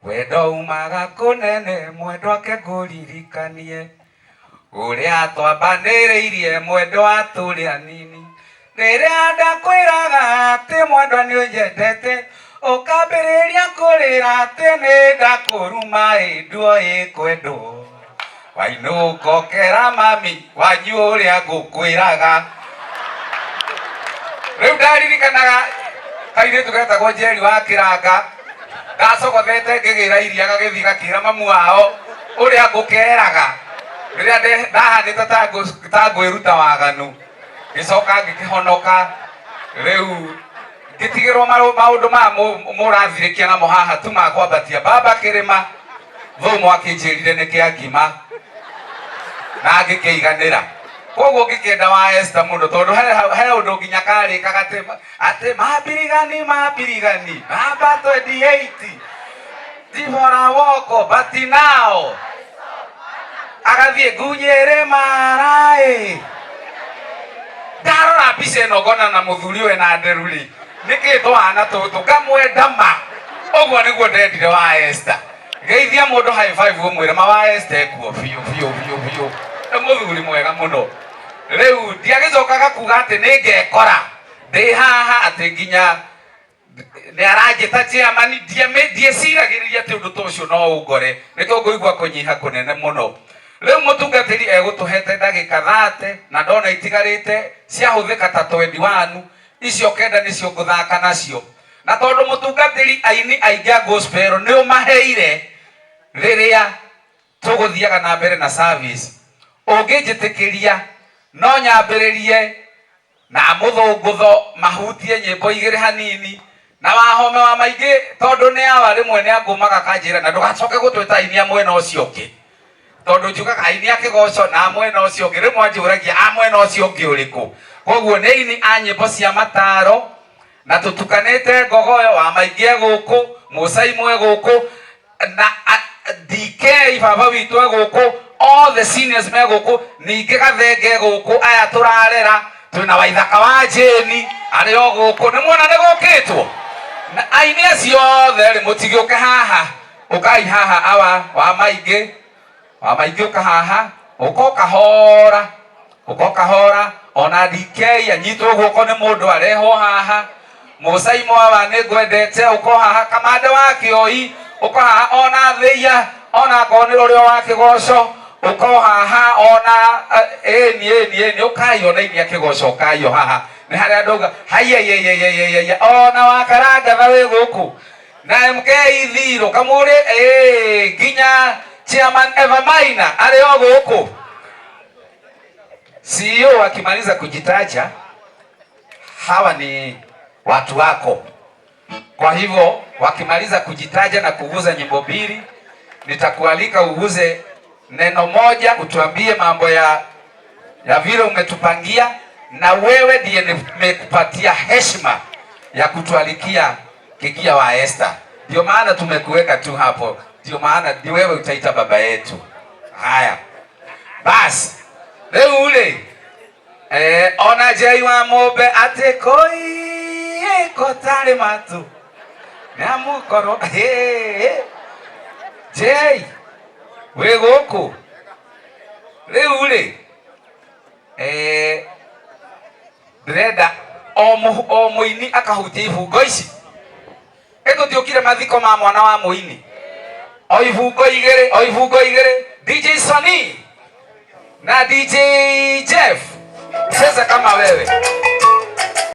Wendo umaga kũnene mwendwa ke ngũririkanie ũrĩa twambanĩrĩirie mwendwa tũrĩ anini rĩrĩa ndakwĩraga atĩ mwendwa nĩ ũnyendete ũkambĩrĩria kũrĩra atĩ nĩ ndakũruma ĩnduo ĩkwendwo wainũka ũkera mami wanyu ũrĩa ngũkwĩraga. Rĩu ndaririkanaga kairĩtu getagwo Njeri wa Kĩranga, ndacogothete ngĩgĩra iria gagĩthiĩ gakĩra mamu wao ũrĩa ngũkeraga rĩrĩa ndahanĩte ta ngwĩruta waganu, ngĩcoka ngĩkĩhonoka. Rĩu ngĩtigĩrwo maũndũ maya mũrathirĩkia namo haha tu ma kwambatia mbamba kĩrĩma, thũmũ akĩnjĩrire nĩ kĩa ngima na ngĩkĩiganĩra. Koguo ngĩkĩenda wa Esther mũno tondũ he ũndũ nginya karĩkaga atĩ mambirigani mambirigani namba 28 Deborah Woko but now agathiĩ ngunyĩrĩ maraĩ. Ndarora mbica ĩno ngona na mũthuri ũyũ na nderu rĩ, nĩkĩ tũhana tũtũ ngamwenda ma. Ũguo nĩguo ndendire wa Esther. Geithia mũndũ high five ũmwĩre ma wa Esther ekuo biũ biũ biũ biũ. Nĩ mũthuri mwega mũno. Rĩu ndiagĩcokaga kuga atĩ nĩ ngekora ndĩ haha atĩ nginya nĩ aranjĩta chairman, ndieciragĩrĩria atĩ ũndũ ta ũcio no ũngore, nĩkĩo ngũigua kũnyiha kũnene mũno. Rĩu mũtungatĩri egũtũhete ndagĩka 30 na ndona itigarĩte ciahũthĩka ta 21, icio kenda nĩcio ngũthaka nacio. Na tondũ mũtungatĩri aini aingĩ a gospel nĩ ũmaheire rĩrĩa tũgũthiaga na mbere na service, ũngĩnjĩtĩkĩria no nyambĩrĩrie na mũthũngũtho mahutie nyĩmbo igĩrĩ hanini, na wahome wa maingĩ tondũ nĩ awa rĩmwe nĩ angũmaga akanjĩra na ndũgacoke gũtwĩta aini a mwena ũcio ũngĩ, tondũ njugaga aini a kĩgoco na a mwena ũcio ũngĩ, rĩmwe anjũragia a mwena ũcio ũngĩ ũrĩkũ. Koguo nĩ aini a nyĩmbo cia mataro na tũtukanĩte ngogoyo wa maingĩ e gũkũ, Mũcaimũ e gũkũ, na DK baba witũ e gũkũ, all the seniors me gũkũ, ningĩ Gathenge e gũkũ, aya tũrarera, twĩna Waithaka wa Jane arĩ o gũkũ, nĩ muona nĩ gũkĩtwo. Na aini acio othe rĩ, mũtigĩũke haha, ũkai haha awa wa maingĩ, wa maingĩ ũka haha, ũka ũkahora, ũka ũkahora, ona DK anyitwo guoko nĩ mũndũ arehwo haha, Mũcai mwawa nĩ ngwendete ũka haha, Kamande wa Kĩoi ũka haha, ona Thĩia ona akorwo nĩ ũrĩa wa kĩgoco ũka haha, ona ĩni ĩni ĩni ũkai ona inia kĩgoco ũkai o haha, nĩ harĩa ndauga haiyaiyaiyaiyaiyaiya, ona wa Karangatha wĩ gũkũ na MK Thirũ Kamũrĩ, nginya Chairman Eva Maina arĩ o gũkũ. CEO akimaliza kujitaja, hawa ni watu wako. Kwa hivyo wakimaliza kujitaja na kuguza nyimbo mbili, nitakualika uguze neno moja, utuambie mambo ya vile umetupangia, na wewe ndiye nimekupatia heshima ya kutualikia Kigia wa Esther. Ndio maana tumekuweka tu hapo, ndio maana ni wewe utaita baba yetu. Haya basi, rĩu rĩ ona Jei wa Mũmbe atĩ koi kotarĩ matu nĩamukorwo Jei wĩ gũkũ rĩu rĩ ndĩrenda o mũini akahutia ibungo ici. Ĩtũtiũkire mathiko ma mwana wa mũini, o ibungo igĩrĩ, o ibungo igĩrĩ. DJ Sonny na DJ Jeff, cheza kama wewe.